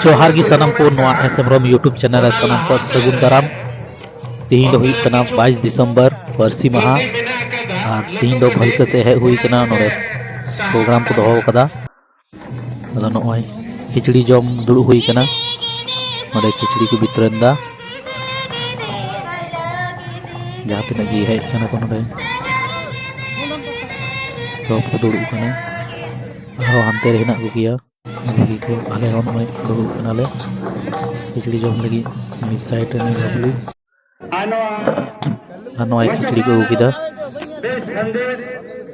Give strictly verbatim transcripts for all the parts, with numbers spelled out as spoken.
ᱡᱚᱦᱟᱨ ᱜᱮ ᱥᱟᱱᱟᱢ ᱠᱚ, ᱱᱚᱣᱟ ᱮᱥ ᱦᱮᱢᱵᱨᱚᱢ YouTube ᱪᱮᱱᱮᱞ ᱨᱮ ᱥᱟᱱᱟᱢ ᱠᱚ ᱥᱟᱹᱜᱩᱱ ᱫᱟᱨᱟᱢ᱾ ᱛᱮᱦᱮᱧ ᱫᱚ ᱦᱩᱭᱩᱜ ᱠᱟᱱᱟ ᱵᱟᱭᱤᱥ ᱰᱤᱥᱮᱢᱵᱚᱨ, ᱯᱟᱹᱨᱥᱤ ᱢᱟᱦᱟ᱾ ᱟᱨ ᱛᱮᱦᱮᱧ ᱫᱚ ᱵᱷᱟᱹᱞᱠᱟᱹ ᱥᱮᱫ ᱦᱮᱡ ᱦᱩᱭ ᱠᱟᱱᱟ, ᱱᱚᱰᱮ ᱯᱨᱳᱜᱨᱟᱢ ᱠᱚ ᱫᱚᱦᱚ ᱟᱠᱟᱫᱟ᱾ ᱟᱫᱚ ᱱᱚᱜᱼᱚᱭ ᱠᱷᱤᱪᱲᱤ ᱡᱚᱢ ᱫᱩᱲᱩᱵ ᱦᱩᱭ ᱠᱟᱱᱟ᱾ ᱱᱚᱰᱮ ᱠᱷᱤᱪᱲᱤ ᱠᱚ ᱵᱤᱛᱨᱚᱱ ᱫᱟ᱾ ᱡᱟᱦᱟᱸ ᱛᱤᱱᱟᱹᱜ ᱜᱮ ᱦᱮᱡ ᱠᱟᱱᱟ ᱠᱚ ᱱᱚᱰᱮ, ᱥᱚᱵ ᱠᱚ ᱫᱩᱲᱩᱵ ᱠᱟᱱᱟ᱾ ᱟᱨᱦᱚᱸ ᱦᱟᱱᱛᱮ ᱨᱮ ᱦᱮᱱᱟᱜ ᱠᱚᱜᱮᱭᱟ᱾ ᱵᱷᱟᱹᱜᱤ ᱠᱚ, ᱟᱞᱮ ᱦᱚᱸ ᱱᱚᱜᱼᱚᱭ ᱫᱩᱲᱩᱵ ᱠᱟᱱᱟᱞᱮ ᱠᱷᱤᱪᱲᱤ ᱡᱚᱢ ᱞᱟᱹᱜᱤᱫ᱾ ᱢᱤᱫ ᱥᱟᱭᱤᱰ ᱨᱮ ᱱᱩᱭ ᱵᱟᱹᱵᱞᱩ᱾ ᱟᱨ ᱱᱚᱜᱼᱚᱭ ᱠᱷᱤᱪᱲᱤ ᱠᱚ ᱟᱹᱜᱩ ᱠᱮᱫᱟ᱾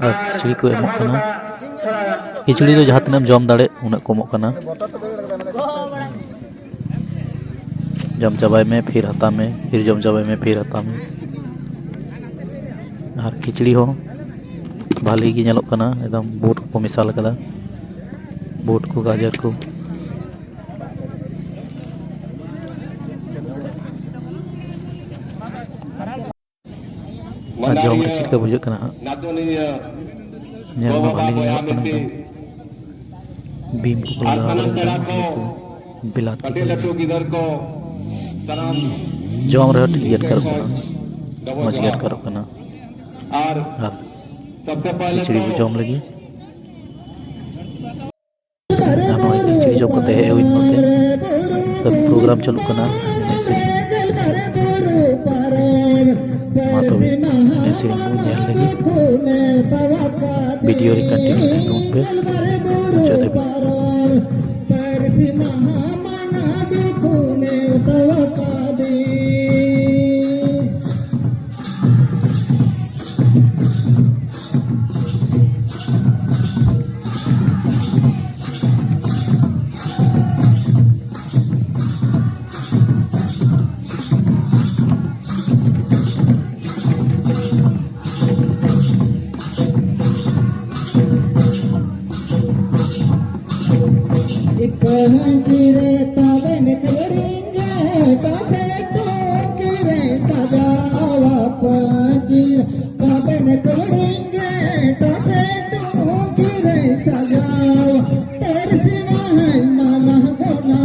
ᱟᱨ ᱠᱷᱤᱪᱲᱤ ᱠᱚ ᱮᱢᱚᱜ ᱠᱟᱱᱟ᱾ ᱠᱷᱤᱪᱲᱤ ᱫᱚ ᱡᱟᱦᱟᱸ ᱛᱤᱱᱟᱹᱜ ᱮᱢ ᱡᱚᱢ ᱫᱟᱲᱮᱜ, ᱩᱱᱟᱹᱜ ᱠᱚ ᱮᱢᱚᱜ ᱠᱟᱱᱟ᱾ ᱡᱚᱢ ᱪᱟᱵᱟᱭ ᱢᱮ, ᱯᱷᱤᱨ ᱦᱟᱛᱟᱣ ᱢᱮ, ᱯᱷᱤᱨ ᱡᱚᱢ ᱪᱟᱵᱟᱭ ᱢᱮ, ᱯᱷᱤᱨ ᱦᱟᱛᱟᱣ ᱢᱮ᱾ ᱟᱨ ᱠᱷᱤᱪᱲᱤ ᱦᱚᱸ ᱵᱷᱟᱞᱤ ᱜᱮ ᱧᱮᱞᱚᱜ ᱠᱟᱱᱟ, ᱮᱠᱫᱚᱢ ᱵᱩᱴ ᱠᱚ ᱢᱮᱥᱟᱞ ᱠᱟᱫᱟ, ᱵᱩᱴ ᱠᱚ, ᱜᱟᱡᱚᱨ ᱠᱚ᱾ ᱟᱨ ᱡᱚᱢ ᱨᱮ ᱪᱮᱫ ᱞᱮᱠᱟ ᱵᱩᱡᱷᱟᱹᱜ ᱠᱟᱱᱟ ᱦᱟᱸᱜ? ᱧᱮᱞ ᱢᱟ ᱵᱷᱟᱞᱤ ᱜᱮ ᱧᱮᱞᱚᱜ ᱠᱟᱱᱟ ᱮᱠᱫᱚᱢ᱾ ᱵᱤᱢ ᱠᱚᱠᱚ ᱞᱟᱜᱟᱣ ᱠᱟᱫᱟ, ᱵᱤᱞᱟᱛᱤ ᱠᱚ᱾ ᱡᱚᱢ ᱨᱮᱦᱚᱸ ᱴᱷᱤᱠ ᱜᱮ ᱟᱴᱠᱟᱨᱚᱜ ᱠᱟᱱᱟ, ᱢᱚᱡᱽ ᱜᱮ ᱟᱴᱠᱟᱨᱚᱜ ᱠᱟᱱᱟ᱾ ᱟᱨ ᱠᱷᱤᱪᱲᱤ ᱠᱚ ᱡᱚᱢ ᱞᱟᱹᱜᱤᱫ᱾ ᱟᱨ ᱱᱚᱜᱼᱚᱭ ᱠᱷᱤᱪᱲᱤ ᱡᱚᱢ ᱠᱟᱛᱮ ᱦᱮᱡ ᱦᱩᱭ ᱱᱚᱛᱮ᱾ ᱯᱨᱳᱜᱨᱟᱢ ᱪᱟᱹᱞᱩᱜ ᱠᱟᱱᱟ, ᱮᱱᱮᱡ ᱥᱮᱨᱮᱧ᱾ ᱢᱟ ᱛᱚᱵᱮ, ᱮᱱᱮᱡ ᱥᱮᱨᱮᱧ ᱵᱚᱱ ᱧᱮᱞ ᱞᱟᱹᱜᱤᱫ᱾ ᱵᱷᱤᱰᱤᱭᱳ ᱨᱮ ᱠᱚᱱᱴᱤᱱᱤᱭᱩ ᱛᱟᱦᱮᱱ ᱛᱟᱵᱚᱱ ᱯᱮ ᱢᱩᱪᱟᱹᱫ ᱫᱷᱟᱹᱵᱤᱡ᱾ एक पहंची रे पावन करेंगे, पासे टोंकी रे सजावा पहंची रे पावन करेंगे, पासे टोंकी रे सजावा। तेरे सिवा है माना गोना